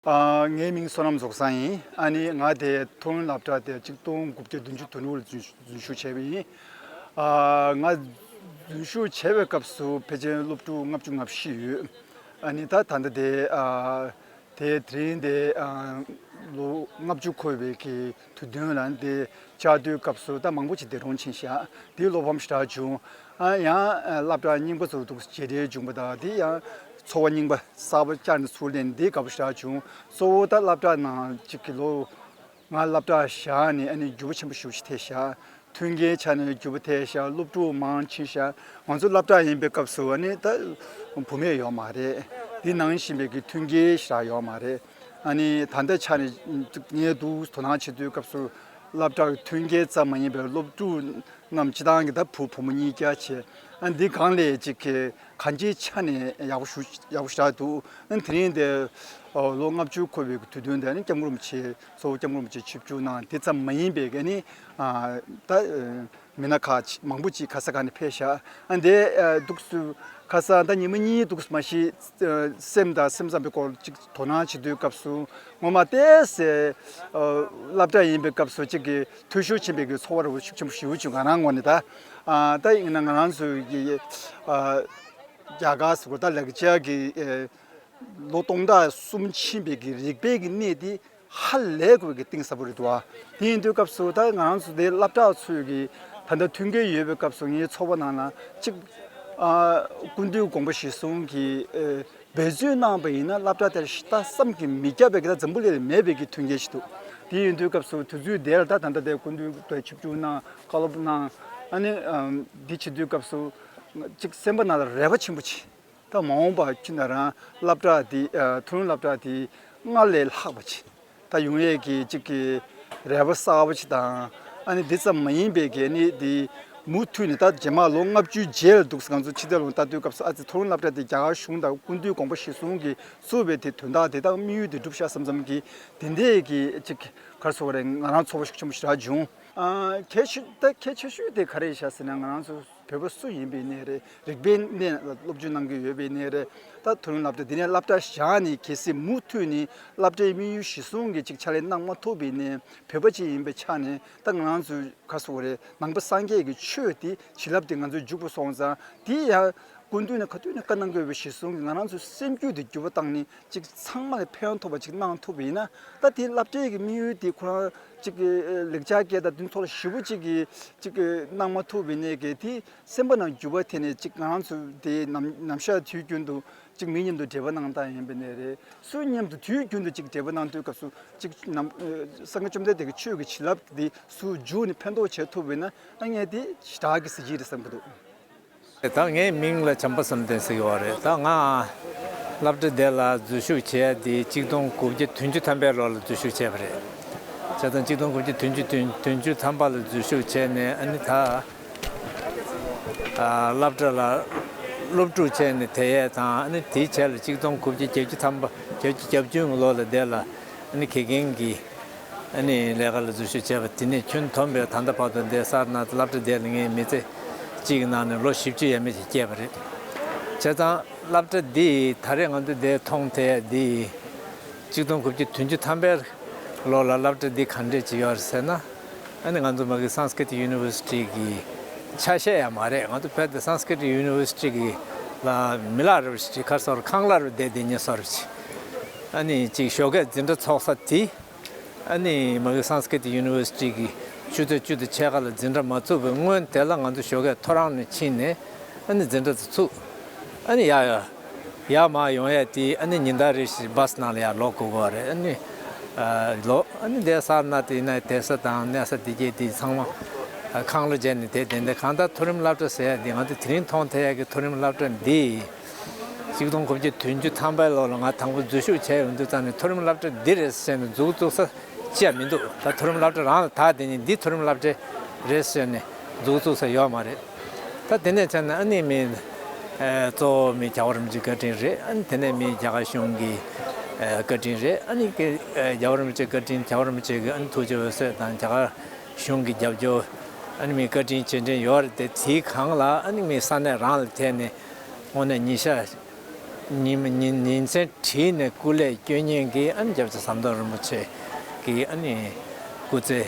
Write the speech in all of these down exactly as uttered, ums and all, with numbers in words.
ཨ། ངའི་མིང་བསོད་ནམས་རྫོགས་བཟང་ཡིན། ཨ་ནི་ང་དེ་མཐོ་རིམ་སློབ་གྲྭ་དེ་ཆིག་སྟོང་དགུ་བརྒྱ་བདུན་ཅུ་དོན་དྲུག་ལ་འཛུལ་འཛུལ་ཞུགས་བྱས་པ་ཡིན། ཨ། ང་འཛུལ་ཞུགས་བྱས་པའི་སྐབས་སུ་ཕལ་ཆེར་སློབ་ཕྲུག་ལྔ་བཅུ་ང་བཞི་ཡོད། ཨ་ནི་ད་ད་ལྟ་དེ། ཨ། དེ་དེ་རིང་དེ། ཨ། ལོ་ལྔ་བཅུ་འཁོར་བའི་གི་དུས་སྟོན་ལ་དེ་བཅར་དུས་སྐབས་སུ་ད་མང་པོ་ཅིག་འདིར་འཁྲུངས་ཕྱིན་ཤག་དེ་བློ་ཕམ་ཞེ་དྲག་བྱུང་། ཨ། ཡང་། ཨ། སློབ་གྲྭ་རྙིང་པ་ཚོ་འདུག་མཇལ་འཕྲད་བྱུང་བ་དང་དེ་ཡང་ཚོར་བ་རྙིང་པ་གསར་པ་བསྐྱར་ནས་ཚུར་ལེན་དེ་དགའ་པོ་ཞེ་དྲག་བྱུང་། གཙོ་བོ་ད་སློབ་གྲྭ་ནང་གཅིག་གི་ལོ་ང་སློབ་གྲྭ་བཞག་ནས་ཨ་ནི་འགྱུར་བ་ཆེན་པོ་ཞེ་པོ་ཅིག་ཐེབས་ཤག་མཐུན་རྐྱེན་ཆ་ནས་འགྱུར་བ་ཐེབས་ཤག་སློབ་ཕྲུག་མང་ཕྱིན་ཤག་ང་ཚོ་སློབ་གྲྭ་ཡིན་པའི་སྐབས་སུ་ཨ་ནི་ད་བུད་མེད་ཡོད་མ་རེད། དེ་ནང་བཞིན་པའི་གི་མཐུན་རྐྱེན་ཞེ་དྲག་ཡོད་མ་རེད། ཨ་ནི་ད་ལྟའི་ཆ་ནས་ངས་འདུག་དོ་སྣང་བྱེད་དུས་སྐབས་སུ་སློབ་གྲྭ་གི་མཐུན་རྐྱེན་ཙམ་མ་ཡིན་པའི་སློབ་ཕྲུག་རྣམས་སྤྱི་བཏང་གི་ད་བུ་བུ་མོ་གཉིས་ཀ་བྱས། ཨ། འདི་གང་ལས་ཅིག་གི་གང་ཅིའི་ཆ་ནས་ཡག་པོ་ཞུ་ཡག་པོ་ཞེ་དྲག་འདུག་ཨ། དེ་རིང་དེ་ལོ་ལྔ་བཅུ་འཁོར་བའི་དུས་སྟོན་དེ་ནི་སྐྱབས་མགོན་རིན་པོ་ཆེ་གཙོ་བོ་སྐྱབས་མགོན་རིན་པོ་ཆེ་ཆིབས་བསྒྱུར་གནང་། དེ་ཙམ་མ་ཡིན་པའི་གི་ནི། ཨ། ད་མི་སྣ་ཁག་ཅིག་མང་པོ་ཅིག་ག་ས་ག་ནས་ཕེབས་ཤག་ཨ། འདི་འདུག་སུ་ཁ་སང་ད་ཉི་མ་གཉིས་འདུག་མ་གཞི་སེམས་དང་སེམས་ཙམ་པའི་སྐོར་ཅིག་དོ་སྣང་བྱེད་དུས་སྐབས་སུ་ངོ་མ་ཏོག་ཙམ་སློབ་གྲྭ་ཡིན་པའི་སྐབས་སུ་ཅིག་གི་འཐུས་ཤོར་ཕྱིན་པའི་གི་ཚོར་བ་རུ་ཤུགས་ཆེན་པོ་ཞེ་པོ་བྱུང་། ང་རང་ངོས་ནས་ད། ཨ། ད་ཡིན་ན་ང་རང་ཚོའི་གི། ཨ། རྒྱ་གར་སུ་ད་ལེགས་སྦྱར་གི། ཨ། ལོ་སྟོང་ཕྲག་གསུམ་ཕྱིན་པའི་གི་རིག་པའི་གི་གནས་དེ་ཧ་ལས་དགོས་གི་གཏིང་ཟབ་པོ་རེད་འདུག་ཨ། དེ་ཡིན་དུས་སྐབས་སུ་ད་ང་རང་ཚོ་དེ་སློབ་གྲྭ་ཚོའི་གི་ད་ལྟ་མཐུན་རྐྱེན་ཡོད་པའི་སྐབས་སུ་ངའི་ཚོར་བ་ནང་ན་གཅིག་ཨ། སྐུ་མདུན་དགོངས་པ་གཞིར་བཟུང་གི། ཨ། འབད་བརྩོན་གནང་བ་ཡིན་ན་སློབ་གྲྭ་དེར་ད་བསམ་གྱིས་མི་ཁྱབ་པའི་གི་ད་འཛམ་བུ་གླིང་ལ་མེད་པའི་གི་མཐུན་རྐྱེན་ཞིག་འདུག་དེ་ཡིན་དུས་སྐབས་སུ་དུས་ཚོད་དེར་ད་ད་ལྟ་དེ་སྐུ་མདུན་དེ་ཆིབས་བསྒྱུར་གནང་། བཀའ་སློབ་གནང་། ཨ་ནི། ཨམ། འདི་བྱེད་དུས་སྐབས་སུ་གཅིག་སེམས་པ་ནང་ལ་རེ་བ་ཆེན་པོ་ཅིག་ད་མ་འོངས་པ་ཁྱོད་ན་རང་སློབ་གྲྭ་འདི། ཨ། མཐོ་རིམ་སློབ་གྲྭ་འདི་སྔར་ལས་ལྷག་པ་ཅིག་ད་ཡོང་ཡས་ཀྱི་ཅིག་གི་རེ་བ་གསར་པ་ཅིག་དང་། ཨ་ནི་འདི་ཙམ་མ་ཡིན་པའི་གལ་ནི་འདི་མུ་མཐུད་ནས་ད་རྗེས་མ་ལོ་ལྔ་བཅུའི་རྗེས་ལ་འདུག་ང་ཚོ་ཕྱི་ལྟར་ལོ་ལྟ་དུས་སྐབས་སུ་ཨ་ཙི་མཐོ་རིམ་སློབ་གྲྭ་འདི་རྒྱ་གར་གཞུང་དང་སྐུ་མདུན་དགོངས་པ་གཞིར་བཟུང་གིས་བཙུགས་པའི་དེ་དོན་དག་དེ་དག་དམིགས་ཡུལ་དེ་འགྲུབ་ཤག་བསམ་བསམ་གྱི་དེ་འདྲས་ཀྱི་ཅིག་ག་རེ་ཟེར་དགོས་རེད། ང་རང་ཚོར་བ་ཤུགས་ཆེན་པོ་ཞེ་དྲག་བྱུང་། ཨ། གལ་ཆེ་ད་གལ་ཆེ་ཤོས་དེ་ག་རེ་ཡིན་ཤག་ཟེར་ན་ང་རང་ཚོ་བོད་པ་སུ་ཡིན་པའི་གནས་རེད། རིག་པའི་གནས་ལ་སློབ་སྦྱོང་གནང་གི་ཡོད་པའི་གནས་རེད། ད་མཐོ་རིམ་སློབ་གྲྭ་འདི་ནས་སློབ་གྲྭ་བཞག་ནས་གལ་སྲིད་མུ་མཐུད་ནས་སློབ་གྲྭའི་དམིགས་ཡུལ་གཞིར་བཟུང་གི་ཅིག་ཕྱག་ལས་གནང་མ་ཐུབ་པའི་གནས། བོད་པ་ཅིག་ཡིན་པའི་ཆ་ནས་ད་ང་རང་ཚོའི་ག་རེ་ཟེར་དགོས་རེད། ནང་པ་སངས་རྒྱས་ཀྱི་ཆོས་དེ་བྱིན་རླབས་དེ་ང་ཚོའི་འཇུག་པ་སོང་ཙང་དེ་ཡང་སྐུ་མདུན་ནས་ག་དུས་ནས་བཀའ་གནང་གི་ཡོད་པའི་གཞིར་བཟུང་གི་ང་རང་ཚོའི་སེམས་རྒྱུད་དེ་འགྱུར་བ་བཏང་ནས་ཅིག་ཚང་མ་ལ་ཕན་ཐོགས་པ་ཅིག་གནང་ཐུབ་པ་ཡིན་ན། ད་དེ་སློབ་གྲྭའི་གི་དམིགས་ཡུལ་དེ་ཁོ་རང་ཅིག་གི་ལེགས་སྦྱར་སྐད་དང་དེ་ཚོ་ལ་ཞེ་པོ་ཅིག་གི་ཅིག་གི་གནང་མ་ཐུབ་པའི་གནས་ཀྱི་དེ་སེམས་པ་ནང་འགྱུར་བ་ཐེབས་ནས་ཅིག་ང་རང་ཚོ་དེ་ནམ་ནམ་ཞག་དུས་རྒྱུན་དུ་ཅིག་མི་མཉམ་དུ་འབྲེལ་བ་གནང་སྟངས་ཡིན་པའི་གནས་རེད། སུ་མཉམ་དུ་དུས་རྒྱུན་དུ་ཅིག་འབྲེལ་བ་གནང་དུས་སྐབས་སུ་ཅིག་ནམ་སངས་རྒྱས་བཅོམ་ལྡན་འདས་ཀྱི་ཆོས་ཀྱི་བྱིན་རླབས་དེ་སུ་འཇུག་ནས་ཕན་ཐོགས་བྱེད་ཐུབ་པ་ཡིན་ན་ཨ་ངས་དེ་ཞེ་དྲག་གི་གཟི་བརྗིད་རེད་བསམ་གྱི་འདུག་ད་ངའི་མིང་ལ་བྱམས་པ་བསམ་གཏན་ཟེར་གྱི་ཡོད་རེད། ད་ང་སློབ་གྲྭ་དེ་ལ་འཛུལ་ཞུགས་བྱས་དེ་གཅིག་སྟོང་དགུ་བརྒྱ་བདུན་ཅུ་ཐམ་པའི་ལོ་ལ་འཛུལ་ཞུགས་བྱས་པ་རེད། བྱས་ཙང་གཅིག་སྟོང་དགུ་བརྒྱ་བདུན་ཅུ་བདུན་བདུན་ཅུ་ཐམ་པ་ལ་འཛུལ་ཞུགས་བྱས་ནས་ཨ་ནི་ད་ཨ་སློབ་གྲྭ་ལ་སློབ་ཕྲུག་བྱས་ནས་དེ་ཡས་དང་ཨ་ནི་དེའི་རྗེས་ལ་གཅིག་སྟོང་དགུ་བརྒྱ་བརྒྱད་ཅུ་ཐམ་པ་བརྒྱད་ཅུ་གྱ་བདུན་གྱི་ལོ་ལ་དེ་ལ་ཨ་ནི་དགེ་རྒན་གྱི་ཨ་ནི་ལས་ཀ་ལ་འཛུལ་ཞུགས་བྱས་པ་དེ་ནས་ཁྱོན་བསྡོམས་པའི་ད་ལྟ་བར་དུ་འདས་སར་ན་སློབ་གྲྭ་དེ་ལ་ངས་མི་ཚེ་གཅིག་གི་ནང་ནས་ལོ་བཞི་བཅུ་ཡས་མས་ཅིག་བསྐྱལ་བ་རེད། བྱས་ཙང་སློབ་གྲྭ་འདི་ད་རེས་ང་ཚོ་འདིར་མཐོང་ཐལ་འདི་གཅིག་སྟོང་དགུ་བརྒྱ་བདུན་ཅུ་ཐམ་པའི་ལོ་ལ་སློབ་གྲྭ་འདི་ག་འདྲས་ཅིག་ཡོད་རེད་ཟེར་ན། ཨ་ནི་ང་ཚོ་མ་གི་Sanskrit University གི་ཆ་ཤས་ཡང་མ་རེད། ང་ཚོ་བོད་དེ་Sanskrit University གི་ལ་མི་ལ་རེ་བ་ཞིག་ག་རེ་ཟེར་ཁང་གླ་རུ་བསྡད་བསྡད་ཉེ་སོར་ཅིག་ཨ་ནི་ཅིག་ཞོགས་ཀས་འཛིན་གྲྭ་ཚོགས་ས་དེ། ཨ་ནི་མ་གི་Sanskrit University གི་ཆུ་ཚོད་བཅུ་དང་ཕྱེད་ཀ་ལ་འཛིན་གྲྭ་མ་ཚུགས་པའི་སྔོན་དེ་ལ་ང་ཚོ་ཞོགས་ཀས་ཐོ་རངས་ནས་ཕྱིན་ནས་ཨ་ནི་འཛིན་གྲྭ་དེ་ཚུགས། ཨ་ནི་ཡ་ཡ་ཡ་མ་ཡོང་ཡ་དེ་ཨ་ནི་ཉིན་ལྟར་རེ་བཞིན་བྷ་སི་ནང་ལ་ཡར་ལོག་དགོས་ཀྱི་རེད། ཨ་ནི་ཨ་ལོག་ཨ་ནི་དེ་སར་ན་དེ་ན་བསྡད་ས་དང་གནས་ས་དེ་གྱད་དེ་ཚང་མ་ཨ་ཁང་གླ་བྱས་ནས་དེ་དེ་འདྲ་གང་ལྟར་མཐོ་རིམ་སློབ་གྲྭ་ཟེར་ཡ་དེ་ང་ཚོ་དེ་རིང་མཐོང་ཐལ་ཡ་གི་མཐོ་རིམ་སློབ་གྲྭ་འདི། ཆིག་སྟོང་དགུ་བརྒྱ་བདུན་ཅུ་ཐམ་པའི་ལོ་ལ་ང་དང་པོ་འཛུལ་ཞུགས་བྱས་ཡོང་དུས་ཙམ་ནས་མཐོ་རིམ་སློབ་གྲྭ་འདི་རེད་ཟེར་ནས་འཛུགས་བཙུགས་ས་ཅི་ཡང་མི་འདུག་ད་མཐོ་རིམ་སློབ་གྲྭ་རང་ལ་ད་དེ་ནི་འདི་མཐོ་རིམ་སློབ་གྲྭ་རེད་ཟེར་ནས་འཛུགས་བཙུགས་ས་ཡོད་མ་རེད། ད་དེ་ནས་བྱས་ན་ཨ་ནི་མི་ཨེ་གཙོ་བོ་མི་རྒྱལ་བ་རིན་པོ་ཆེའི་བཀའ་དྲིན་རེད། ཨ་ནི་དེ་ནས་མི་རྒྱ་གར་གཞུང་གི་ཨེ་བཀའ་དྲིན་རེད། ཨ་ནི་ཀི་ཨེ་རྒྱལ་བ་རིན་པོ་ཆེའི་བཀའ་དྲིན། རྒྱལ་བ་རིན་པོ་ཆེ་གི་ཨ་ནི་ཐུགས་རྗེ་འོད་ཟེར་དང་རྒྱ་གར་གཞུང་གི་རྒྱབ་སྐྱོར། ཨ་ནི་མི་བཀའ་དྲིན་རྗེས་དྲན་ཡོད་རེད་དེ། དེའི་སྒང་ལ་ཨ་ནི་མི་ས་གནས་རང་ལ་བརྟེན་ནས་དངོས་གནས་ཉིན་ཞག་ ཉིན་ཉིན་ཉིན་མཚན་བྲིས་ནས་སྐུ་ལས་བསྐྱོན་མཁན་གྱི་ཨ་ནི་སྐྱབས་རྗེ་ཟམ་གདོང་རིན་པོ་ཆེ་གི་ཨ་ནི་སྐུ་ཚེ་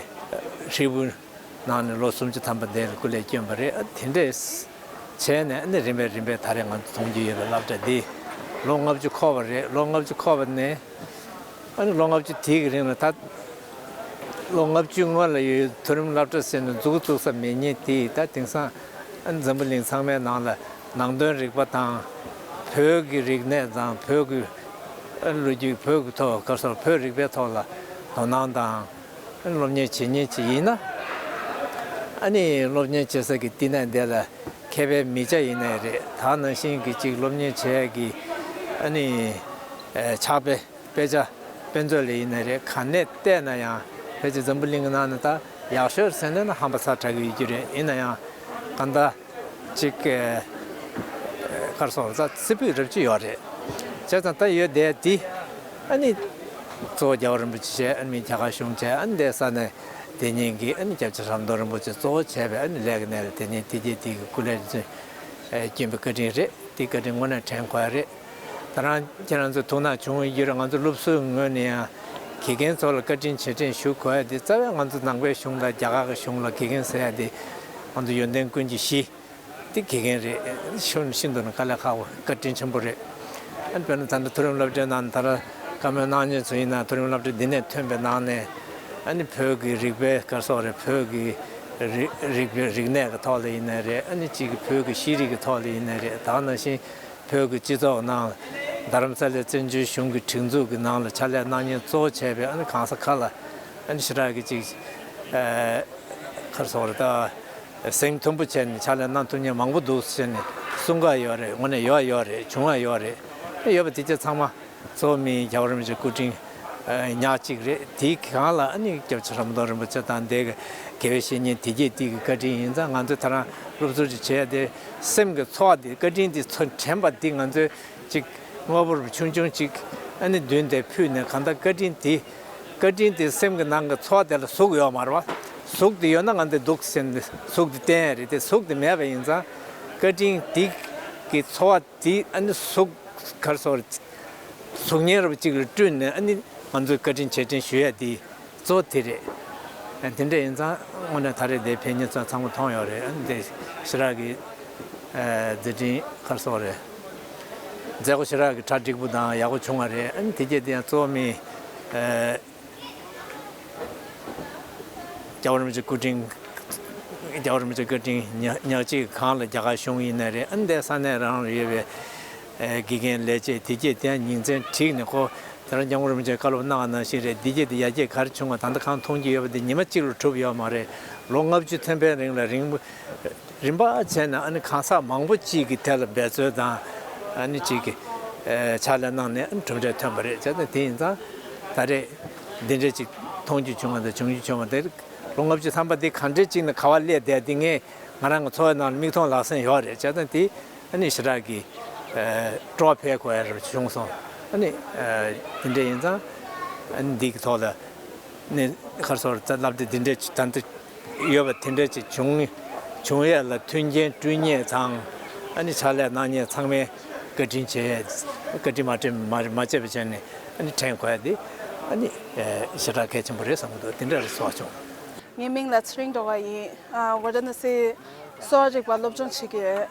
ཧྲིལ་པོ་ནང་ནས་ལོ་སུམ་ཅུ་ཐམ་པ་དེ་ལ་སྐུ་ལས་བསྐྱོན་པ་རེད། ཨ་དེ་འདྲས་བྱས་ནས་ཨ་ནི་རིམ་པས་རིམ་པས་ད་རེས་ང་ཚོ་མཐོང་རྒྱུ་ཡོད་པའི་སློབ་གྲྭ་འདི་ལོ་ལྔ་བཅུ་འཁོར་བ་རེད། ལོ་ལྔ་བཅུ་འཁོར་བ་ནས་ཨ་ནི་ལོ་ལྔ་བཅུ་དེའི་གི་རིང་ལ་ད་ལོ་ལྔ་བཅུ་སྔོན་ལ་ཡོད་མཐོ་རིམ་སློབ་གྲྭ་ཟེར་ནས་འཛུགས་བཙུགས་ས་མེད་མཁན་དེ་ད་དེང་སང་ཨ་ནི་འཛམ་བུ་གླིང་ཚང་མའི་ནང་ལ་ནང་དོན་རིག་པ་དང་བོད་ཀྱི་རིག་གནས་དང་བོད་ཀྱི་ཨ་ལོ་རྒྱུས། བོད་ཀྱི་ཐོག་ག་སོགས་བོད་རིག་པའི་ཐོག་ལ་དོ་སྣང་དང་སློབ་གཉེར་བྱེད་མཁན་ཅིག་ཡིན་ན། ཨ་ནི་སློབ་གཉེར་བྱེད་ས་གི་བསྟི་གནས་འདི་ལ་མཁས་པའི་མི་སྐྱ་ཡིན་ནའི་རེད། ད་ནང་བཞིན་གྱི་ཅིག་སློབ་གཉེར་བྱེད་ཡ་གི་ཨ་ནི་ཕྱག་དཔེ་དཔེ་ཆ་དཔེ་མཛོད་ལ་ཡིན་ནའི་རེད། ག་ནས་བལྟས་ན་ཡང་ཕལ་ཆེར་འཛམ་བུ་གླིང་གི་ནང་ནས་ད་ཡག་ཤོས་ཟེར་ན་ཧམ་པ་ཚ་དྲག་གི་ཡོད་རྒྱུ་རེད། ཡིན་ན་ཡང་གང་ལྟར་ཅིག་ག་རེ་ཟེར་ད་རྩེ་ཕུད་རབ་ཅིག་ཡོད་རེད། བྱས་ཙང་ད་ཡོད་བསྡད་དེ་ཨ་ནི་གཙོ་བོ་རྒྱལ་བ་རིན་པོ་ཆེ་བྱས། ཨ་ནི་རྒྱ་གར་གཞུང་བྱས། ཨ་ནི་འདས་ས་ནས་དེ་ཉིན་གྱི་ཨ་ནི་སྐྱབས་རྗེ་ཟམ་གདོང་རིན་པོ་ཆེ་གཙོ་བོ་བྱས་པའི་ཨ་ནི་ལས་ཀྱི་གནས་ལ་དེ་ཉིན་དེ་རྗེས་དེ་གི་སྐུ་ལས་བསྐྱོན་པའི་བཀའ་དྲིན་རེད། དེ་བཀའ་དྲིན་དངོས་གནས་དྲན་དགོས་ཡ་རེད། ད་རང་ཁྱེད་རང་ཚོ་ཐུགས་སྣང་བྱུང་ཡོད་རེད། ང་ཚོ་སློབ་ཟུར་ངོས་ནས་ཡང་དགེ་རྒན་ཚོ་ལ་བཀའ་དྲིན་རྗེས་དྲན་ཞུ་དགོས་ཡ་དེ་རྩ་བའི་ང་ཚོ་ནང་པའི་གཞུང་དང་རྒྱ་གར་གྱི་གཞུང་ལ་དགེ་རྒན་ཟེར་ཡ་དེ་ང་ཚོ་ཡོན་ཏན་ཀུན་གྱི་གཞི་དེ་དགེ་རྒན་རེད། ཤིན་ཤིན་ཏུ་ནས་དཀའ་ལས་ཁག་པོ། བཀའ་དྲིན་ཆེན་པོ་རེད། ཨ་ནི་དཔེར་ན་ད་ལྟ་མཐོ་རིམ་སློབ་གྲྭའི་ནང་ནས་ད་ལྟ་བཀའ་མོལ་གནང་མཁན་ཚོ་ཡིན་ན་མཐོ་རིམ་སློབ་གྲྭ་འདི་ནས་ཐོན་པའི་ནང་ནས་ཨ་ནི་བོད་ཀྱི་རིག་པའི་ག་རེ་ཟེར་རེད། བོད་ཀྱི་རིག་རིག་པའི་རིག་གནས་ཀྱི་ཐོག་ལ་ཡིན་ནའི་རེད། ཨ་ནི་གཅིག་གི་བོད་ཀྱི་ཤེས་རིག་གི་ཐོག་ལ་ཡིན་ནའི་རེད། ད་ག་ནང་བཞིན་བོད་ཀྱི་སྤྱི་ཚོགས་ནང་རྡ་རམ་ས་ལའི་བཙན་བྱོལ་གཞུང་གི་སྒྲིག་འཛུགས་ཀྱི་ནང་ལ་ཕྱག་ལས་གནང་མཁན་གཙོ་བོ་བྱས་པའི་ཨ་ནི་གང་ས་ག་ལ་ཨ་ནི་ཞེ་དྲག་གི་ཅིག་ཨ་ག་རེ་ཟེར་རེད། ད་སེམས་མཐུན་པོ་བྱས་ནས་ཕྱག་ལས་གནང་ཐུབ་མཁན་མང་པོ་འདུག་ཟེར་ནས་གསུང་ག་ཡོད་རེད། དངོས་གནས་ཡོད་ཡོད་རེད། བྱུང་ཡ་ཡོད་རེད། ཡོད་པ་དེ་ཚོ་ཚང་མ་གཙོ་བོ་མི་རྒྱལ་བ་རིན་པོ་ཆེའི་སྐུ་དྲིན་ཨ་ཉག་གཅིག་རེད། དེའི་སྒང་ལ་ཨ་ནི་སྐྱབས་རྗེ་ཟམ་གདོང་རིན་པོ་ཆེ་དང་དེ་གི་དགེ་བའི་བཤེས་གཉེན་དེ་རྗེས་དེ་གི་བཀའ་དྲིན་ཡིན་ཙང་། ང་ཚོས་ད་རང་སློབ་ཟུར་ཅིག་བྱས་ཏེ་སེམས་ཀྱི་ཚོར་བ་དེ། བཀའ་དྲིན་དེ་ཚོར་དྲན་པ་དེ་ང་ཚོས་ཅིག་དངོས་པོར་ཆུང་ཆུང་ཅིག་ཨ་ནི་བསྡུས་ཏེ་ཕུལ་ནས། གང་ལྟར་བཀའ་དྲིན་དེ་བཀའ་དྲིན་དེ་སེམས་ཀྱི་ནང་གི་ཚོར་བ་དེ་ལ་གཟུགས་ཡོད་མ་རེད་པ། གཟུགས་དེ་ཡོད་ན་ང་ཚོས་འདུག་ཟེར་ནས་གཟུགས་དེ་བསྟན་ཡ་རེད་དེ། གཟུགས་དེ་མེད་པ་ཡིན་ཙང་བཀའ་དྲིན་དེ་གི་ཚོར་བ་དེ་ཨ་ནི་གཟུགས་ག་རེ་ཟེར། གཟུགས་བརྙན་རབ་ཅིག་ལ་སྤྲུལ་ནས་ཨ་ནི་ང་ཚོས་བཀའ་དྲིན་རྗེས་དྲན་ཞུ་ཡ་དེ་གཙོ་བོ་དེ་རེད། ཨ་དེ་འདྲ་ཡིན་ཙང་དངོས་གནས་ད་རེས་འདིར་ཕེབས་མཁན་ཚོ་ཚང་མ་མཐོང་ཡོད་རེད། ཨ་ནི་དེ་ཞེ་དྲག་གི་ཨ་མཛད་འཕྲིན་ག་རེ་ཟེར་རེད། མཛད་སྒོ་ཞེ་དྲག་གི་གྲ་འགྲིག་པོ་དང་ཡག་པོ་བྱུང་བ་རེད། ཨ་ནི་དེ་རྗེས་དེ་ཡང་གཙོ་བོ་མི་ཨ་རྒྱལ་བ་རིན་པོ་ཆེའི་སྐུ་དྲིན། རྒྱལ་བ་རིན་པོ་ཆེའི་བཀའ་དྲིན་ཉག་ཉག་གཅིག་སྒང་ལ་རྒྱ་གར་གཞུང་ཡིན་ནའི་རེད། ཨ་ནི་འདིར་ས་གནས་རང་ལ་ཡོད་པའི་ཨེ་དགེ་རྒན་ལས་བྱེད་དེ་རྗེས་དེ་ཡང་ཉིན་མཚན་བསྒྲིགས་ནས། ཁོ་དེ་རིང་སྐྱབས་མགོན་རིན་པོ་ཆེས་བཀའ་སློབ་གནང་བ་ནང་བཞིན་རེད། འདི་རྗེས་དེ་ཡར་རྒྱས་ག་རེ་བྱུང་བ་ད་ལྟ་གང་མཐོང་རྒྱུ་ཡོད་པ་འདི་ཉི་མ་གཅིག་ལ་གྲུབ་ཡོད་མ་རེད། ལོ་ལྔ་བཅུ་ཐམ་པའི་རིང་ལ་རིང་པོ་རིམ་པ་བྱས་ནས་ཨ་ནི་གང་ཟག་མང་པོ་གཅིག་གིས་དེ་ལ་འབད་རྩོལ་དང་ཨ་ནི་གཅིག་གིས་ཨེ་ཕྱག་ལས་གནང་ནས་ཨ་ནི་གྲུབ་འབྲས་ཐོན་པ་རེད། བྱས་ཙང་དེ་ཡིན་ཙང་ད་རེས་འདི་འདྲ་ཅིག་མཐོང་རྒྱུ་བྱུང་བ་དང་བྱུང་རྒྱུ་བྱུང་བ་དེ། ལོ་ལྔ་བཅུ་ཐམ་པ་འདི་ག་འདྲ་ཅིག་ནས་ག་པར་སླེབས་བསྡད་འདི་ངས་ང་རང་གི་འཚོ་བའི་ནང་ལ་མིག་མཐོང་ལག་ཟིན་ཡོད་རེད། བྱས་ཙང་དེ་ཨ་ནི་ཞེ་དྲག་གི་ཨེ་སྤྲོ་བ་འཕེལ་དགོས་ཡ་རེ་བྱུང་སོང་། ཨ་ནི་ཨེ་དེ་འདྲ་ཡིན་ཙང་ཨ་ནི་འདི་གི་ཐོག་ལ་ནི་ག་རེ་ཟེར། ད་སློབ་གྲྭ་འདི་འདྲ་ཅིག་ད་འདི་ཡོད་པ་དེ་འདྲ་ཅིག་བྱུང་བྱུང་ཡས་ལ་མཐུན་རྐྱེན་བསྐྲུན་མཁན་དང་ཨ་ནི་ཕྱག་ལས་གནང་མཁན་ཚང་མས་བཀའ་དྲིན་ཆེ། བཀའ་དྲིན་མ་དྲན་མ་མ་བརྗེད་པ་བྱས་ནས་ཨ་ནི་དྲན་དགོས་ཡ་འདི་ཨ་ནི་ཨེ་ཞེ་དྲག་གལ་ཆེན་པོ་རེད་བསམ་གྱི་འདུག་དེ་འདྲ་རེད་བསམ་བྱུང་། ངའི་མིང་ལ་ཚེ་རིང་སྒྲོལ་དཀར་ཡིན། ཨ་ཝ་ར་ཎ་སི་གསོ་བ་རིག་པ་སློབ་སྦྱོང་བྱེད་ཀྱི་ཡོད།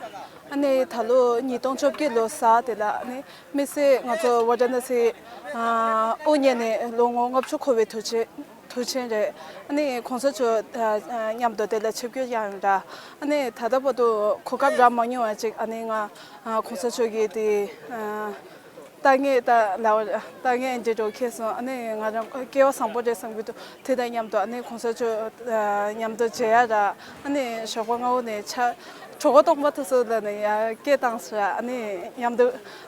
ཨ་ནི་ད་ལོ་ཉིས་སྟོང་བཅོ་བརྒྱད་ལོ་གཟའ་དེ་ལ་ཨ་ནི་དམིགས་བསལ་ང་ཚོ་ཝ་ར་ཎ་སི་ཨ་དབུ་བརྙེས་ནས་ལོ་ངོ་ལྔ་བཅུ་འཁོར་བའི་དུས་ཆེན་དུས་ཆེན་རེད། ཨ་ནི་གོང་ས་མཆོག་ཨ་མཉམ་དུ་དེ་ལ་ཆིབས་བསྒྱུར་ཡང་འདྲ། ཨ་ནི་ད་ལྟ་བར་དུ་གོ་སྐབས་རག་མ་མྱོང་བ་ཅིག་ཨ་ནི་ང་ཨ་གོང་ས་མཆོག་གིས་དེ་ཨ་ལྟ་ངན་ད་ལབ་ལྟ་ངན་འདི་འདྲ་ཁེལ་སོང་། ཨ་ནི་ང་རང་སྐལ་བ་བཟང་པོ་རེད་བསམ་གྱི་འདུག་དེ་དང་མཉམ་དུ་ཨ་ནི་གོང་ས་མཆོག་ཨ་མཉམ་དུ་མཇལ་ཡ་རག་ཨ་ནི་ཞོགས་པ་སྔ་པོ་ནས་ཆ་གྲོད་ཁོག་སྟོང་པ་དེ་ཚོ་ལ་ནི་ཡ་སྐད་བཏང་ཟེར། ཨ་ནི་མཉམ་དུ་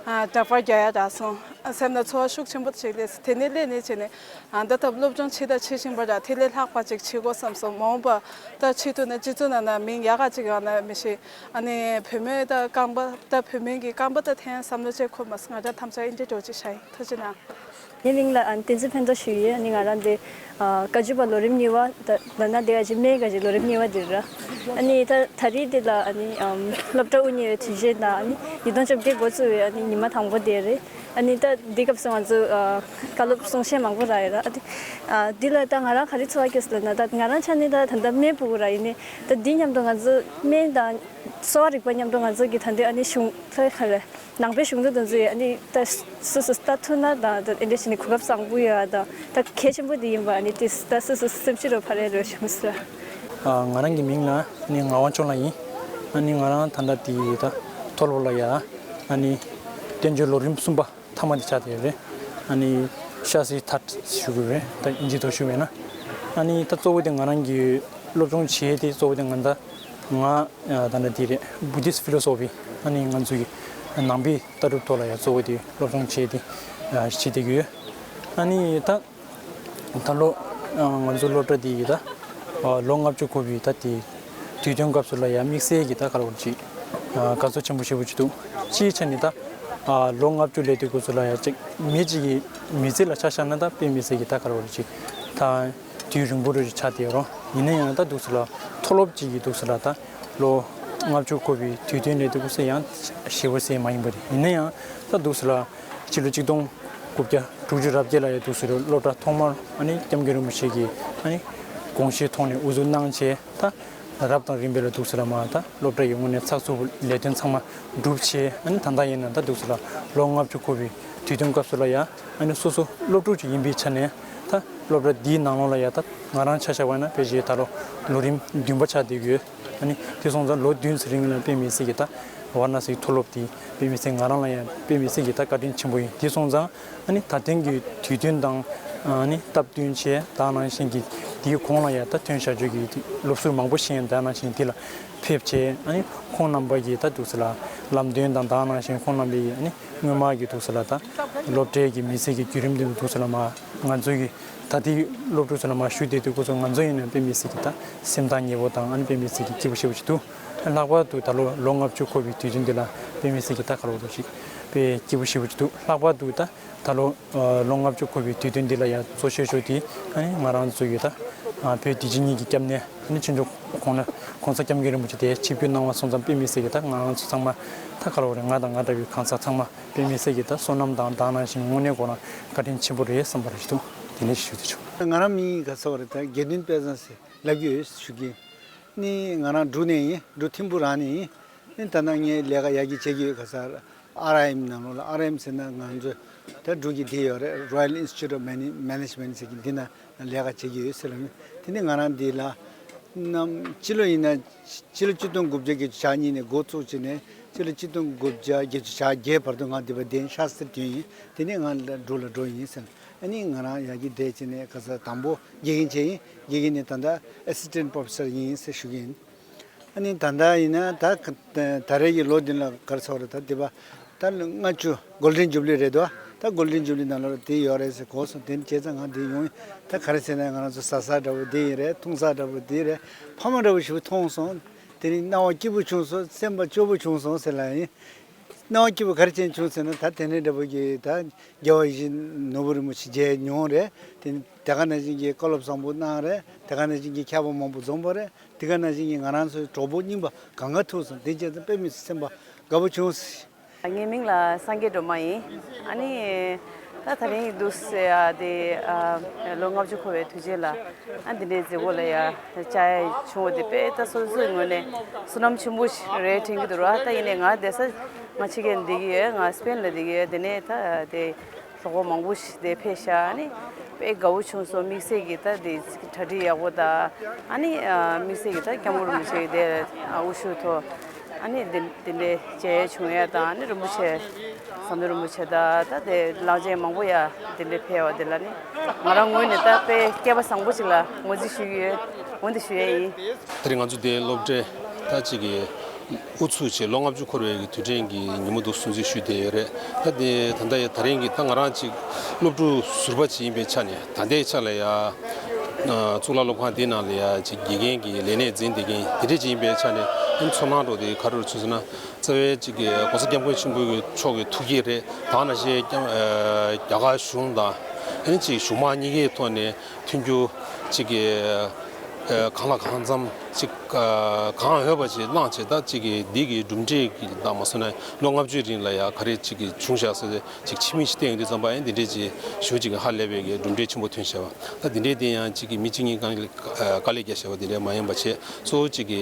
ཨ་འདྲ་པར་རྒྱག་ཡ་རག་སོང་། ཨ་སེམས་ལ་ཚོར་བ་ཤུགས་ཆེན་པོ་ཞིག་སླེབས་སོང་། དེ་ནས་སླེབས་ནས་བྱས་ནས་ཨ་འདི་ལྟར་སློབ་སྦྱོང་བྱེད་དང་བྱེད་བཞིན་པ་ར་དེ་ལས་ལྷག་པ་ཅིག་བྱེད་དགོས་བསམ་སོང་། མ་འོངས་པ་ད་ཕྱི་དུ་ནས་སྤྱི་ཚོགས་ནང་ན་མིང་ཡག་ག་ཅིག་ཡོང་ན་མི་ཤེས། ཨ་ནི་བུད་མེད་ད་རྐང་པ་ད་བུད་མེད་ཀྱི་རྐང་པ་ད་འཐེན་བསམ་བློ་བྱེད་ཁོམ་མ་སོང་། ང་རང་ཐམས་ཅད་ཨིན་ཇི་འདྲ་ཅིག་བྱ་ཡིན། ཐུགས་རྗེ་གནང་། ངའི་མིང་ལ་ཨ་ནི་བསྟན་འཛིན་ཕན་ཐོགས་ཞུ་ཡོད། ཨ་ནི་ང་རང་འདི་ཨ་བཀའ་བརྒྱུད་པ་ལོ་རིམ་གཉིས་པ་ད་ད་ན་འདི་ཨ་ཅེ་སྨན་བཀའ་བརྒྱུད་ལོ་རིམ་གཉིས་པ་འདིར་ར། ཨ་ནི་ད་ད་རེས་འདི་ལ་ཨ་ནི་ཨམ་སློབ་གྲྭ་དབུ་བརྙེས་པའི་དུས་ཆེན་དང་ཨ་ནི་ཉིས་སྟོང་བཅོ་བརྒྱད་འགོ་བཙུགས་པའི་ཨ་ནི་ཉི་མ་དང་པོ་དེ་རེད། ཨ་ནི་ད་འདི་སྐབས་སུ་ང་ཚོ་ཨ་བཀའ་སློབ་གསུང་བཤད་མང་པོ་རག་ཡོད་ར། ཨ་ནི་ཨ་འདི་ལ་ད་ང་རང་ག་རེ་ཚོར་བ་སྐྱེས་སོང་ལབ་ན། ད་ང་རང་ཆ་ནས་ད་ད་ལྟ་སྨན་ཕྲུ་གུ་ར་ཡིན་ནའི་ད་འདི་མཉམ་དུ་ང་ཚོ་སྨན་དང་གསོ་བ་རིག་པ་མཉམ་དུ་ང་ཚོ་གི་ད་འདི་ཨ་ནི་གཞུང་ད་ག་རེ་ནང་པའི་གཞུང་ལུགས་དང་འཛིན་ཨ་ནི་ད་སོ་སོ་ལྟ་ཐུབ་ན་ད་ད་ཨེ་འདྲ་ཞིག་ནི་གོ་སྐབས་བཟང་པོ་ཡོད་ཨ། ད་ད་གལ་ཆེན་པོ་འདི་ཡིན་པ་ཨ་ནི་ཏིས་ད་སོ་སོ་སེམས་ཤི་རོ་ཕ་རེ་རོ་ཞུ་མི་སྲིད་ཨ། ང་རང་གི་མིང་ལ་ནི་ངག་དབང་ཕྱོགས་ལྷུན་ཡིན། ཨ་ནི་ང་རང་ད་ལྟ་དེ་ད་མཐོ་སློབ་ལ་ཡ་ཨ་ནི་བསྟན་བཅོས་ལོ་རིམ་གསུམ་པ་མཐའ་མ་དེ་ཆགས་བསྡད་ཡོད་རེད། ཨ་ནི་ཤ་སི་ཐར་ཞུ་དགོས་རེད། ད་ཨིན་ཇི་ཐོག་ཞུ་བས་ན། ཨ་ནི་ད་གཙོ་བོ་དེ་ང་རང་གི་སློབ་སྦྱོང་བྱེད་དེ་གཙོ་བོ་དེ་ང་ད་ང་ད་ནི་དེ་རེད། Buddhist philosophy ཨ་ནི་ང་ཚོ་གི་ནང་པའི་ལྟ་གྲུབ་ཐོག་ལ་ཡང་གཙོ་བོ་དེ་སློབ་སྦྱོང་བྱས་ཏེ་བྱེད་བསྡད་ཀྱི་ཡོད། ཨ་ནི་ད་ད་ལོ་ང་ཚོ་སློབ་གྲྭ་དེ་ཡི་ད་ལོ་ལྔ་བཅུ་འཁོར་བའི་ད་དེ་དུས་སྟོན་སྐབས་སུ་ལ་ཡང་དམིགས་བསལ་གྱི་ད་ག་རེ་ཅིག་དགའ་ཚོར་ཆེན་པོ་ཞེ་པོ་ཅིག་འདུག་སྤྱིའི་ཆ་ནས་ད་ལོ་ལྔ་བཅུ་ལས་དུས་སྐབས་སུ་ལ་ཡང་ཅིག་མི་གཅིག་གི་མི་ཚེ་ལ་ཆ་བཞག་ན་ད་དཔེ་མི་སྲིད་ཀྱི་ད་ག་རེ་ཅིག་ད། དུས་རིང་པོ་རུ་ཆགས་བསྡད་རོགས། ཡིན་ན་ཡང་ད་འདུག་སེ་ལ་མཐོ་སློབ་ཅིག་གི་འདུག་སེ་ལ་ད་ལོ་ལྔ་བཅུ་འཁོར་བའི་དུས་སྟོན་ལས་འདུག་སེ་ཡང་ཞེ་པོ་ཟེར་མ་ཡིན་པ་རེད། ཡིན་ན་ཡང་ད་འདུག་སེ་ལ་ཕྱི་ལོ་གཅིག་སྟོང་དགུ་བརྒྱ་དྲུག་ཅུ་རེ་བརྒྱད་ལ་ཡང་འདུག་སེ་སློབ་གྲྭ་ཐོག་མར་ཨ་ནི་སྐྱབས་མགོན་རིན་པོ་ཆེ་གིས་ཨ་ནི་དགོངས་བཞེད་ཐོག་ནས་དབུ་འཛུགས་གནང་བྱས། ད་རབ་དང་རིམ་པ་ལ་འདུག་སེ་ལ་མ་ད་སློབ་གྲྭ་ཡི་ངོས་ནས་ཚགས་ཚུད་པོ་ལས་དོན་ཚང་མ་གྲུབ་བྱས། ཨ་ནི་ད་ལྟ་ཡིན་ན་ད་འདུག་སེ་ལ་ལོ་ལྔ་བཅུ་འཁོར་བའི་དུས་སྟོན་སྐབས་སུ་ལ་ཡང་ཨ་ནི་སོ་སོ་སློབ་ཕྲུག་ཅིག་ཡིན་པའི་ཆ་ནས་ད་སློབ་གྲྭ་འདིའི་ནང་ལོགས་ལ་ཡང་ད་ང་རང་ཆ་བཞག་པ་ན་ཕལ་ཆེར་ད་ལོ་ལོ་རིམ་བདུན་པ་ཆགས་བསྡད་ཡོད། ཨ་ནི་དེ་སོང་ཙང་ལོ་བདུན་ཙམ་རིང་ལ་དཔེ་མི་སྲིད་ཀྱི་ད་ཝཱ་ར་ཎ་སིའི་མཐོ་སློབ་དེ་དཔེ་མི་སྲིད་ང་རང་ལ་ཡང་དཔེ་མི་སྲིད་ཀྱི་ད་བཀའ་དྲིན་ཆེན་པོ་ཡིན། དེ་སོང་ཙང་ཨ་ནི་ད་ཐེངས་ཀྱི་དུས་སྟོན་དང་ཨ་ནི་སྟབས་བསྟུན་བྱས། ད་ནང་བཞིན་གྱི་དེའི་གོང་ལ་ཡང་ད་ཐོན་བྱ་སྤྱོད་ཀྱི་སློབ་ཟུར་མང་པོ་ཞིག་ཡང་ད་ནང་བཞིན་དེ་ལ་ཕེབས་བྱས། ཨ་ནི་ཁོང་རྣམ་པ་གིས་ད་འདུག་སེ་ལ་ལམ་སྟོན་དང་། ད་ནང་བཞིན་ཁོང་རྣམ་པས་ཨ་ནི་སྔོན་མ་གི་འདུག་སེ་ལ་ད་སློབ་གྲྭའི་གི་མི་ཚེ་གི་བརྒྱུད་རིམ་དེ་འདུག་སེ་ལ་མ་ང་ཚོའི་གི་ད་ལྟའི་སློབ་ཕྲུག་ཚོ་ལ་མ་ཞུ་བསྡད་དུས་སྐབས་སུ་ང་ཚོ་ཡིན་ན་དཔེ་མི་སྲིད་ཀྱི་ད་སེམས་ཐག་ཉེ་པོ་དང་། ཨ་ནི་དཔེ་མི་སྲིད་ཀྱི་སྐྱིད་པོ་ཞེ་པོ་ཅིག་འདུག་ལྷག་པར་དུ་ད་ལོ་ལོ་ལྔ་བཅུ་འཁོར་བའི་དུས་ཆེན་འདི་ལ་དཔེ་མི་སྲིད་ཀྱི་ད་ག་རེ་ཞིག་དཔེ་སྐྱིད་པོ་ཞེ་པོ་ཅིག་འདུག་ལྷག་པར་དུ་ད་ད་ལོ་ལོ་ལྔ་བཅུ་འཁོར་བའི་དུས་སྟོན་འདི་ལ་ཡང་གཙོ་ཆེ་ཤོས་དེ་ཨ་ནི་ང་རང་ཚོ་ཡོད་ད་བོད་བདེ་སྐྱིད་གཉིས་ཀྱི་སྐྱབས་གནས་ཨ་ནི་ཆོས་འབྱོར་གོང་ན་གོང་ས་སྐྱབས་མགོན་རིན་པོ་ཆེ་དེ་ཆིབས་བསྒྱུར་གནང་བ་སོང་ཙང་། དཔེ་མི་སྲིད་ཀྱི་ད་ང་རང་ཚོ་ཚང་མ་ད་ག་རེ་རེད། ང་དང་ང་འདྲ་བའི་གང་ཟག་ཚང་མ་དཔེ་མི་སྲིད་ཀྱི་ད་བསོད་ནམས་དང་། ད་ནང་བཞིན་དངོས་གནས་ཁོ་རང་བཀའ་དྲིན་ཆེན་པོ་རེད་བསམ་པ་རེད་འདུག་དེ་ནས་ཞུ་རྒྱུ་བྱུང་། ང་རང་མིང་ག་ཚོད་རེད། ད་དགེ་འདུན་དཔལ་བཟང་ཟེར་ལབ་ཀྱི་ཡོད་ཞུ་གི། ནི་ང་རང་འབྲུག་ནས་ཡིན། འབྲུག་ཐིམ་ཕུ་རང་ནས་ཡིན། ནི་ད་ནང་ངས་ལས་ཀ་ཡག་གི་བྱེད་ཀྱི་ཡོད། ག་ས་ཨར་ཨའི་ཨེམ་ནང་ལོགས་ལ། ཨར་ཨའི་ཨེམ་ཟེར་ན་ང་ཚོ་ད་འབྲུག་གི་དེ་ཡོད་རེད། Royal Institute of Management ཟེར་གྱི་འདི་ན་ལས་ཀ་བྱེད་ཀྱི་ཡོད་ཟེར་ལབ་ནི། དེ་ནི་ང་རང་འདི་ལ་ནམ་སྤྱི་ལོ་ཡིན་ན་སྤྱི་ལོ་གཅིག་སྟོང་དགུ་བརྒྱ་བརྒྱད་ཅུ་གྱ་གཉིས་ནས་འགོ་བཙུགས་བྱས་ནས་སྤྱི་ལོ་གཅིག་སྟོང་དགུ་བརྒྱ་བརྒྱད་ཅུ་གྱ་བརྒྱད་བར་དུ་ང་འདི་པ་བསྡད། ཤར་སེར་ཐོན་ཡིན། དེ་ནས་ང་འབྲུག་ལ་འགྲོ་ཡིན་ཟེར། ཨ་ནི་ང་རང་ཡར་གྱི་བསྡད་བྱས་ནས་ག་ས་དང་པོ་དགེ་རྒན་བྱས་ཡིན། དགེ་རྒན་ནས་ད་ལྟ་ཨེ་སི་སི་ཊེན་ཊི་པོ་རོ་ཕེ་སར་ཡིན་ཟེར་ཞུ་གི་ཡིན། ཨ་ནི་ད་ལྟ་ཡིན་ན་ད་ད་རེས་ཀྱི་ལོ་འདི་ལ་ག་རེ་ཟེར་དགོས་རེད། ད་འདི་པ་ད་ལྔ་བཅུ་གོལ་ཌེན་ཇུ་བི་ལི་རེད་དོ། ད་གོལ་ཌེན་ཇུ་བི་ལི་ནང་ལོགས་དེ་ཡོད་རེད་ཟེར་གོ་སོང་། དེ་ནི་བྱས་ཙང་ང་འདི་ཡོང་ཡིན། ད་ག་རེ་ཟེར་ན་ང་རང་ཚོ་ཟ་ས་འདྲ་པོ་འདི་ཡིན་རེད། འཐུང་ས་འདྲ་པོ་འདི་རེད། ཕ་མ་འདྲ་པོ་ཞིག་མཐོང་སོང་། དེ་ནི་སྣང་བ་སྐྱིད་པོ་བྱུང་སོང་། སེམས་པ་སྐྱོ་པོ་བྱུང་སོང་ཟེར་ལབ་ཡིན། སྣང་བ་སྐྱིད་པོ་ག་རེ་བྱས་བྱུང་ཟེར་ན། ད་དེ་འདྲའི་འདྲ་པོ་གི་ད་རྒྱལ་བ་ཡིད་བཞིན་ནོར་བུ་རིན་པོ་ཆེ་མཇལ་མྱོང་རེད། དེ་དེ་ག་ནང་བཞིན་གྱི་བཀའ་སློབ་བཟང་པོ་གནང་རེད། དེ་ག་ནང་བཞིན་གྱི་མཁས་པ་མང་པོ་འཛོམས་པ་རེད། དེ་ག་ནང་བཞིན་གྱི་ང་རང་ཚོའི་གྲོགས་པོ་རྙིང་པ་གང་ག་ཐུག་སོང་། དེ་བྱས་ཙང་དཔེ་མི་སྲིད་སེམས་པ་དགའ་པོ་བྱུང་། ངའི་མིང་ལ་སངས་རྒྱས་སྒྲོལ་མ་ཡིན། ཨ་ནི་ད་ད་རིང་འདུག་སེ་ཡ་དེ་ལོ་ལྔ་བཅུ་འཁོར་བའི་དུས་ཆེན་ལ། ཨ་འདི་འདྲའི་མཛད་སྒོ་ལ་ཡ་བཅར་ཡ་བྱུང་བ་དེ་དཔེ་ད་སོ་སོའི་ངོས་ནས་བསོད་ནམས་ཆེན་པོ་ཞིག་རེད་དྲན་གྱི་འདུག་ར། ད་ཡིན་ནའི་ང་བསྡད་ས་ང་ཕྱི་རྒྱལ་བསྡད་ཀྱི་ཡོད། ང་སི་པེན་ལ་བསྡད་ཀྱི་ཡོད། དེ་ནས་ད་དེ་གྲོགས་པོ་མང་པོ་ཞིག་དེ་ཕེབས་ཤག་ཨ་ནི་དཔེ་དགའ་བོ་བྱུང་སོང་། དམིགས་བསལ་གྱི་ད་དེ་གྲ་སྒྲིག་ཡག་པོ་དང་། ཨ་ནི་དམིགས་བསལ་གྱི་ད་སྐྱབས་མགོན་རིན་པོ་ཆེ་གི་དེ་དབུ་བཞུགས་ཐོག་ཨ་ནི་དེ་དེ་འདྲའི་མཇལ་ཡ་བྱུང་ཡ་དང་། ཨ་ནི་རིན་པོ་ཆེ་ཟམ་གདོང་རིན་པོ་ཆེ་དང་ད་དེ་བླ་ཆེན་མང་པོ་ཡ་དེ་འདྲའི་ཕེབས་པ་དེ་ལ་ནི་ང་རང་ངོས་ནས་ད་དཔེ་སྐལ་པ་བཟང་པོ་ཅིག་ལ་ངོས་འཛིན་ཞུ་གི་ཡོད། འོན་ཏེ་ཞུ་ཡ་ཡིན། དེ་རིང་ང་ཚོ་དེ་སློབ་གྲྭའི་ད་ཅིག་གི་དབུ་ཚུགས་བྱས་ལོ་ལྔ་བཅུ་འཁོར་བའི་གི་དུས་དྲན་གྱི་ཉིན་མོ་འདུག་སྲུང་བརྩི་ཞུས་བསྡད་ཡོད་རེད། ད་དེ་ད་ལྟ་ཡ་ད་རིང་གི་ད་ང་རང་ཅིག་སློབ་ཕྲུག་ཟུར་པ་ཅིག་ཡིན་པའི་ཆ་ནས་ད་ལྟའི་ཆ་ལ་ཡ་གཙུག་ལག་སློབ་ཁང་འདི་ནང་ལ་ཡ་ཅིག་དགེ་རྒན་གྱི་ལས་གནས་འཛིན་བསྡད་མཁན་དེ་འདྲས་ཅིག་ཡིན་པའི་ཆ་ནས། ཨ་ནི་ཚོར་སྣང་འདྲ་བོ་དེ་ག་རེ་རེད་ཟེར་ན། རྩ་བའི་ཅིག་གི་༸གོང་ས་༸སྐྱབས་མགོན་ཆེན་པོ་གི་མཆོག་གི་ཐུགས་བསྐྱེད་རེད། ད་ནང་བཞིན་རྒྱ་གར་གཞུང་དང་ ཨ་ནི་ཅིག་གཞུང་མང་གཉིས་ཀའི་ཐོག་ནས་མཐུན་འགྱུར་ཅིག་གི་ཨ་གང་ལ་གང་འཚམ་ཅིག་ཨ་གང་འོས་པ་ཅིག་གནང་བྱས། ད་ཅིག་གི་འདི་གི་གྲུབ་འབྲས་ཀྱི་དང་མ་སོང་ན་ལོ་ལྔ་བཅུའི་རིང་ལ་ཡང་ག་རེ་ཅིག་གི་བྱུང་བཞག་ཟེར་ཏེ་ཅིག་ཕྱི་མིག་ཅིག་བལྟས་ཡོང་དུས་ཙམ་པ། ཨ་ནི་འདི་འདྲས་ཅིག་ཞེ་པོ་ཅིག་གི་ཧ་ལས་པའི་གི་གྲུབ་འབྲས་ཆེན་པོ་ཐོན་བཞག་པ། ད་འདི་འདྲས་དེ་ཡང་ཅིག་གི་མི་གཅིག་གཉིས་ཀ་ལ་དཀའ་ལས་བརྒྱབ་བཞག་པ་དེ་འདྲས་མ་ཡིན་པ་བྱས། གཙོ་བོ་ཅིག་གི་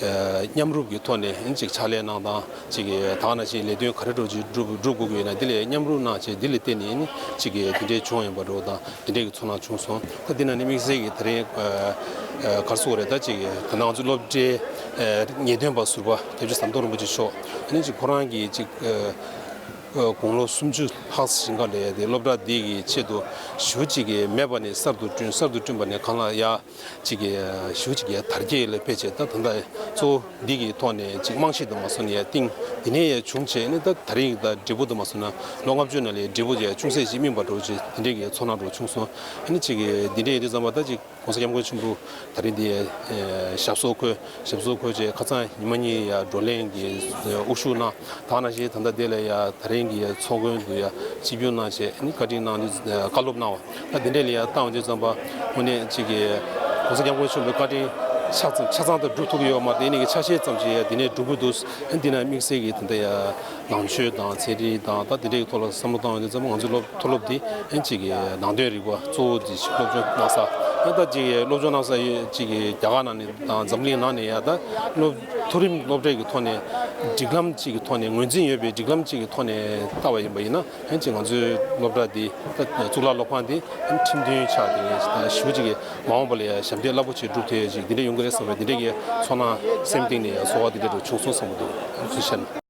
ཨ་མཉམ་རུབ་ཀྱི་ཐོག་ནས་ཨ་ནི་ཅིག་ཕྱག་ལས་གནང་སྟངས། ཅིག་གི་ད་ག་ནང་བཞིན་ལས་དོན་ག་རེ་འདྲ་ཅིག་སྒྲུབ་སྒྲུབ་དགོས་ཀྱི་ཡོད་ན་འདི་ལ་མཉམ་རུབ་གནང་བྱས། འདི་ལ་བརྟེན་ནས་ཨ་ནི་ཅིག་གི་དེ་འདྲའི་བྱུང་ཡོད་པ་འདྲ་བོ་དང་། དེ་འདྲའི་གི་ཚོར་སྣང་བྱུང་སོང་། ད་འདི་ནང་ནས་དམིགས་བསལ་གྱི་ད་རེས་ཨ་ཨ་ག་རེ་ཟེར་དགོས་རེད། ད་ཅིག་གི་ད་ང་ཚོའི་སློབ་གྲྭའི་ཨ་ངེས་སྟོན་པ་ཟུར་པ་སྐྱབས་རྗེ་ཟམ་གདོང་རིན་པོ་ཆེ་མཆོག་ཨ་ནི་ཅིག་ཁོ་རང་གིས་ཅིག་ཨ་ཨ་དགུང་ལོ་སུམ་ཅུ་ལྷག་ཙམ་ཞིག་འཁོར་ནས་དེ་སློབ་གྲྭ་འདི་གི་ཆེད་དུ་ཞེ་པོ་ཅིག་གི་མེད་པ་ནས་གསར་དུ་བསྐྲུན། གསར་དུ་བསྐྲུན་པ་ནས་གང་ལ་ཡ་ཅིག་གི་ཞེ་པོ་ཅིག་གི་དར་རྒྱས་ལ་ཕེབས་བྱས། ད་ད་ལྟ་གཙོ་བོ་འདི་གི་ཐོག་ནས་ཅིག་རྨང་གཞི་དུ་མ་སོང་ནས་ཡ་གཏིང་འདི་ནས་ཡ་བྱུང་བྱས་ནས། ད་ད་རིང་ད་འབྲས་བུ་དུ་མ་སོང་ན་ལོ་ལྔ་བཅུ་ནང་ལ་འབྲས་བུ་ཅིག་ཅུང་ཟད་ཅིག་སྨིན་པ་འདྲ་བོ་ཅིག་དེ་འདྲའི་གི་ཚོར་སྣང་འདྲ་བོ་བྱུང་སོང་། ཨ་ནི་ཅིག་གི་འདི་འདྲའི་ཡིན་དུས་ཙམ་པ། ད་ཅིག་༸གོང་ས་༸སྐྱབས་མགོན་ཆེན་པོ་ད་རིང་འདི་ཨ་ཞབས་སོར་འཁོད། ཞབས་སོར་འཁོད་བྱས་ཁ་སང་ཉི་མ་གཉིས་ཡ་བགྲོ་གླེང་གི་ཨ་དབུ་བཞུགས་གནང་། ད་ག་ནང་བཞིན་ད་ལྟ་འདི་ལ་ཡ་ད་རིང་གི་ཡ་ཚོགས་མགོན་དུ་ཡ་ཆིབས་བསྒྱུར་གནང་བྱས། ཨ་ནི་བཀའ་དྲིན་གནང་དུས་ཨ་བཀའ་སློབ་གནང་བ། ད་འདི་འདྲ་ལ་ཡ་བལྟ་ཡོང་དུས་ཙམ་པ། དངོས་གནས་ཅིག་གི་༸གོང་ས་༸སྐྱབས་མགོན་ཆེན་པོའི་བཀའ་དྲིན་ཆ་ཚང་ཆ་ཚང་དུ་སྒྲུབ་ཐུབ་ཀྱི་ཡོད་མ་རེད། དེ་ནས་གི་ཆ་ཤས་ཙམ་ཞིག་ཡ་འདི་ནས་སྒྲུབ་དགོས་འདུག། ཨ་ནི་འདི་ན་དམིགས་བསལ་གྱི་ད་ལྟ་ཡ་ནང་ཆོས་དང་ཚན་རིག་དང་ད་དེ་འདྲའི་ཐོག་ལ་བསམ་བློ་བཏང་ཡོང་དུས་ཙམ་པ། ང་ཚོའི་སློབ་མཐོ་སློབ་འདི་ཨ་ནི་ཅིག་གི་ནང་དོན་རིག་པ་གཙོ་བོ་འདི་ཞིག་སློབ་སྦྱོང་གནང་ས། ཨ་ནི་ད་ཅིག་གི་སློབ་སྦྱོང་གནང་ས་ཡོད། ཅིག་གི་རྒྱ་གར་ནང་ནས་དང་འཛམ་གླིང་ནང་ནས་ཡ་ད་སློབ་མཐོ་རིམ་སློབ་གྲྭའི་གི་ཐོག་ནས་སྒྲིག་ལམ་ཅིག་གི་ཐོག་ནས། ངོས་འཛིན་ཡོད་པའི་སྒྲིག་ལམ་ཅིག་གི་ཐོག་ནས་བལྟ་བ་ཡིན་པ་ཡིན་ན། ཨ་ནི་ཅིག་ང་ཚོའི་སློབ་གྲྭ་འདི་ད་གཙུག་ལག་སློབ་ཁང་འདི་ཨ་ནི་ཁྲིམས་མཐུན་ཆགས་ཏེ་ད་ཞེ་པོ་ཅིག་གི་མ་འོངས་པ་ལ་ཡ་ཞབས་འདེགས་རླབས་པོ་ཆེ་སྒྲུབ་ཐུབ་ཡ་ཅིག་འདི་འདྲ་ཡོང་གི་རེད་བསམ་པའི་འདི་འདྲའི་གི་ཚོར་སྣང་སེམས་གཏིང་ནས་ཡ་ཚོར་བ་འདི་འདྲ་འདྲ་བྱུང་སོང་བསམ་གྱི་འདུག། ཨ་ནི་ཐུགས་རྗེ་ཆེ་གནང་།